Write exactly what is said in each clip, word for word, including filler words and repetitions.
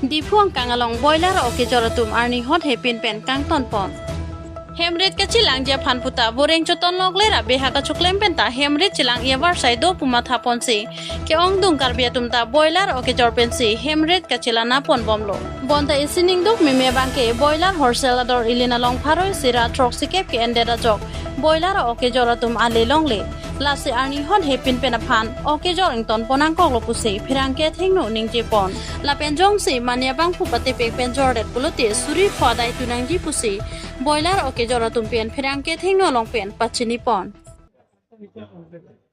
Diphu angkang along boiler o-kejor atum arni hot hepin pen kangton pon. Hemrit kachelangji aphan puta boreng choton lok le ra beha kachoklem penta hemrit chelang-i avarsai do pu matha ponsi ke-ongdung Karbi atum ta boiler o-kejor pensi hemrit kachelang-na pon bomlo. Bonta isi ningduk meme abangke boiler wholesale ador Elin along pharo isi ra throksikep ke-endet ajok boiler o-kejor atum ale longle. Lasi arni hot hepin pen aphan o-kejor ington pon nangkoklo pusi pherangke athengno ningje pon. Lapen jongsi mane abangphu patepek pen jordet pulote suri pho adai tu nangji pusi boiler o-kejor atum pen pherangke athengno along pen pachini pon.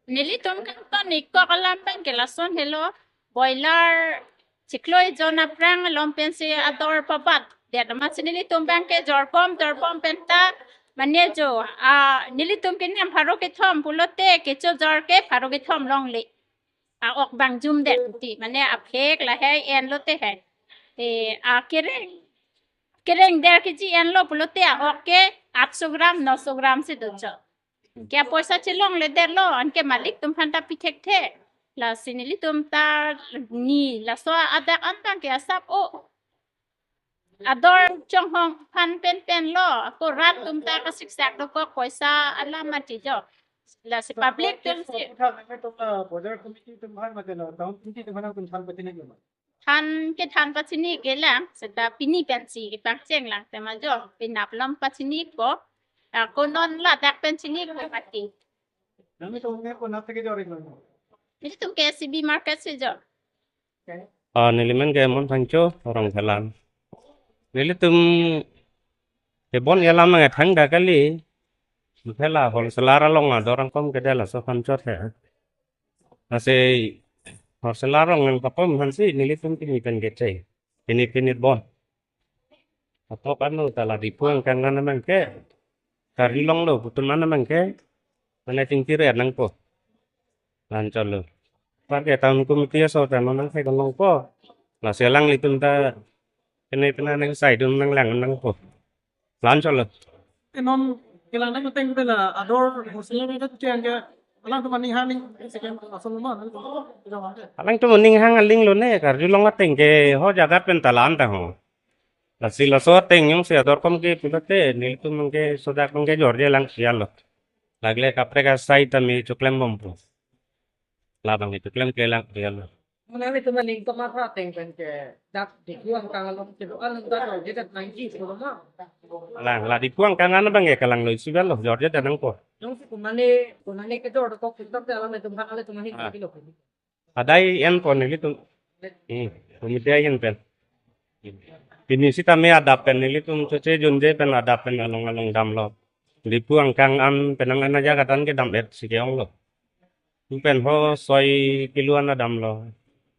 Nelitum kangton-ik kok alam abangke lason helo, boiler chiklo-i jon aphrang along pensi ador pabat det amatsi nelitum abangke jorpon jorpon penta mane jo, ah, nelitum kinem pharo kethom pulote kechojor ke pharo kethom longle. A-ok abang jumdet ti mane aphek lahai enlote hai. E, akereng, kereng der keji enlo pulote a-ok ke atso gram, noso gram si dojo. Ke apoisa chelongledetlo, anke malik atum aphan ta pi thekthe. Lasi nelitum ta ni laso adak an abangke asap o. Ador chonghong aphan penpen lo, ako rat atum ta kasiksak dokok poisa alam mati jo. Lasi public atum si Kotha nangtum la boiler committee atum aphan mate la town committee atum aphan nangtum than pachini ma? Than kethan pachini kelang, seta pini pensi kepangcheng lang tema jo, penap lom pachini ko. Ako non ladak pen chini ko mati. Nangtum ke konat ke jor-ik ma? Nelitum K C B market si jo. Ah, neli men ke Mon Phangcho, Rongphelan. Nelitum kebon-i alam nangkethang dak kali. Phela wholesaler along ador angkom kedet laso aphan chot he. Lasi wholesaler along nangkapon aphansi nelitum pini pen kecheng. Pini pini bon. Atok anu ta la Diphu angkang an abangke, Karbi Anglong lo pu atum an abangke, mane chingkir-et nangpo. La-an chotlo. Anparke town committee aso ta non nangthek nangpo. Lasi alanglitum ta pine pine nangsaidun nanglang nangpo. La-an chotlo. Te non kelang nang ateng ke la ador wholesaler ke cheng ke alangtum aning hang aling second asal ma. Alangtum aning hang aling lone, Karbi Anglong ateng ke ho jagat pen ta la-an ta ho. Lasi laso ateng jongsi ador kom ke pulote nelitum ke sodak abangke jorje lang sial lo. Lagle kaprek asai tame choklem bompo. Labang choklem ke lang sial lo. Mane nelitum aning komat ateng pen ke dak Diphu angkang along kedo-an ta jorjedet nangji pulo ma? Lang, la Diphu angkang an abangke kelang lo isi bel lo, jorjedet nangpo. Jongsi kumane, kumane kejor dokok pulote alanglitum hang alanglitum ahin Ah. kilo. Adai enpo nelitum. Hmm, committee ahin pen. Pini sitame adap pen nelitum choche junje pen adap pen along along damlo. Diphu angkang an penang an ajaga tan kedam-et si ke-onglo. Pen ho soi kilo an damlo.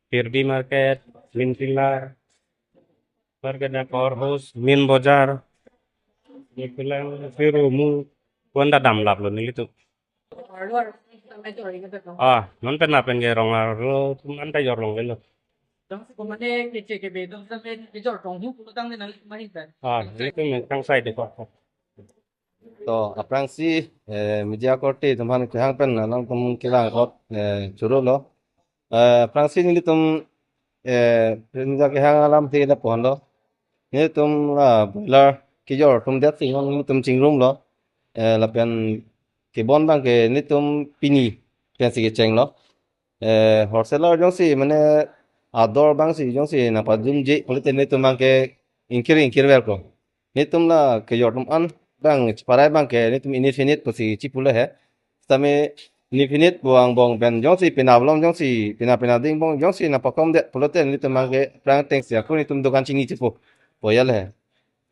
Pirdi market, Min Pillar, market na Korhus, Min Bojar, Min Pillar, Pirumu, ko-an ta damlaplo nelitum. Arlo arlo ta major ingat to. Ah, non pen lapen ke rong arlo atum an ta jor longlelo. Jongsi kumane keche kebe jongsi kejor tong hu putang ne nang mahin pen. Ah, nelitum kangsai dokok. To, aphrangsi, eh, media korte atum aphan kehang pen alangtum kelang rot, eh, choro lo. Eh, aphrangsi nelitum, eh, media kehang alamthe lapu-an lo. Nelitum, ah, boiler kejor atum det si non nelitum chingrumlo. Eh, lapen kebon abangke nelitum pini pensi kechenglo. Eh, wholesaler jongsi mane ador abangsi jongsi nangpajumje pulote nelitum abangke ingkir ingkir verko. Nelitum la kejor atum an abang cheparai abangke nelitum init phinit pusi chipulo he. Sitame init phinit buang bong pen jongsi penap lom jongsi penap penap ding bong jongsi nangpakomdet pulote nelitum abangke aphrang atengsi ako nelitum dokan chini chipo. Boiler he.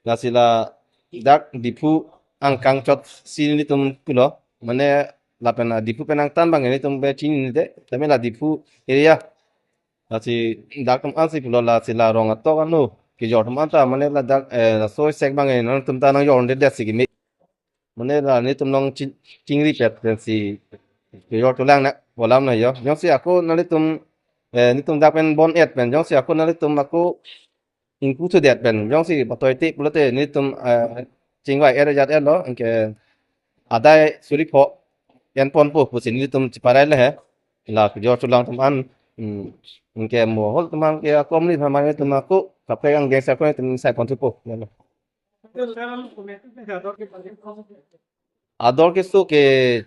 Lasi ladak Diphu angkang chotsi nelitum pulo. Mane lapen la Diphu pen angtan abang nelitum be chinine. Tame la Diphu area. Lasi dak atum ansi pulo lasi la rong atok ano. Kejor atum anta mane ladak, eh, laso sek abang nangtum ta nangjordedet si keme. Mane la nelitum nangching-, chingripet pensi kejor chelang na bolam na jo. Jongsi ako nanglitum, eh, nelitum dak pen bon-et pen. Jongsi ako nanglitum ako ingpu thudet pen jongsi patoite pulote nelitum, eh, chingvai-et ajat-etlo, anke adai suri pho enponpo pusi nelitum cheparai le he. La kejor chelang atum an Hmm. Anke mo hol atum aphan ke akom ni thaman atum ako kaprek angdeng sa ko atum sai pon thupo. Ador keso ke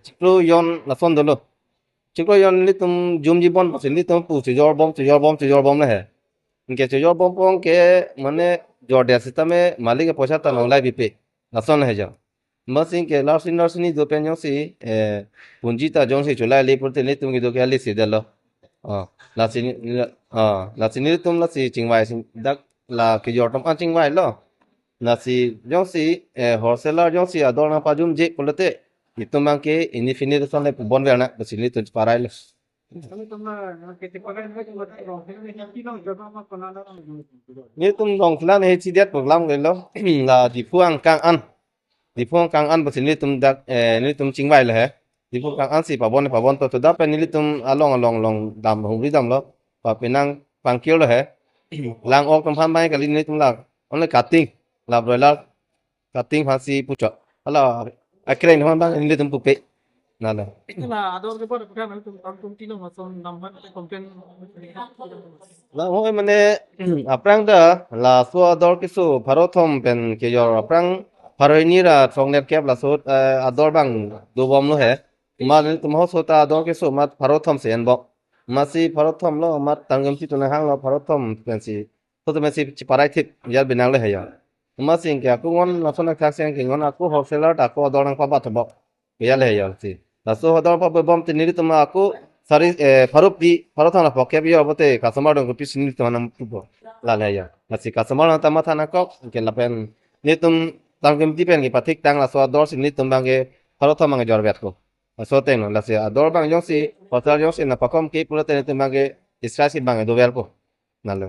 chiklo jon lason dolo. Chiklo jon nelitum jumji bon pusi nelitum pu chejor bom, chejor bom, chejor bom le he. Anke chejor bom pon ke mane jor det sitame malik ke poisa ta nonglai pipe. Lason he jo. Amatsi ke lar senior senior do pen jongsi, eh, punji ta jongsi cholai le pulote nelitum kedo ke ali si detlo. Ah, lasi, ah, lasi nelitum lasi chingvai si dak la kejor atum an chingvailo. Lasi jongsi, eh, wholesaler jongsi ador nangpajumje pulote itum abang ke indefinite ason le pubon verna pusi nelitum parailo. Nelitum Rongphelan he chidet program lelo. La Diphu angkang an. Diphu angkang an pusi nelitum dak, eh, nelitum chingvailo he. Diphu angkang an si pabon pabon to to dak pen nelitum along along along dam humri damlo. Papenang pangkirlo he. Lang-ok atum aphan bai kali nelitum la. Only cutting. La broiler cutting aphansi puchot. Hala akreng aphan abang nelitum pupe. Nalo. Hala ador ke bar kan nelitum Tang Committee along lason dam aphan complain. La hoi mane aphrang ta laso ador keso pharo thom pen kejor aphrang pharo hini ra throk nerkep laso, eh, ador abang dobomlo he. Amat nelitum halaso ta ador keso amat pharo thom si enbom. Amatsi pharo thom lo amat Tang Committee atum nanghanglo pharo thom pensi. Halaso pensi chiparai thip jal binang le he jo. Amatsi ke ako non lason athak si ke non ako wholesaler ta ako ador nangpabat bom. Jal he jo si. Laso ador pabat bom te nelitum ako sari, eh, pharo phli, pharo thom la phokep jo pulote customer dong kopisi nelitum nangpupo. La le jo. Lasi customer nang ta matha nangkok ke lapen nelitum Tang Committee pen kepathik tang laso ador si nelitum abang ke pharo thom abang jorvetpo. Laso ateng lo, lasi ador abang jongsi, hotel jongsi nangpakom ke pulote nelitum abang ke strike si abang doverpo. Nalo.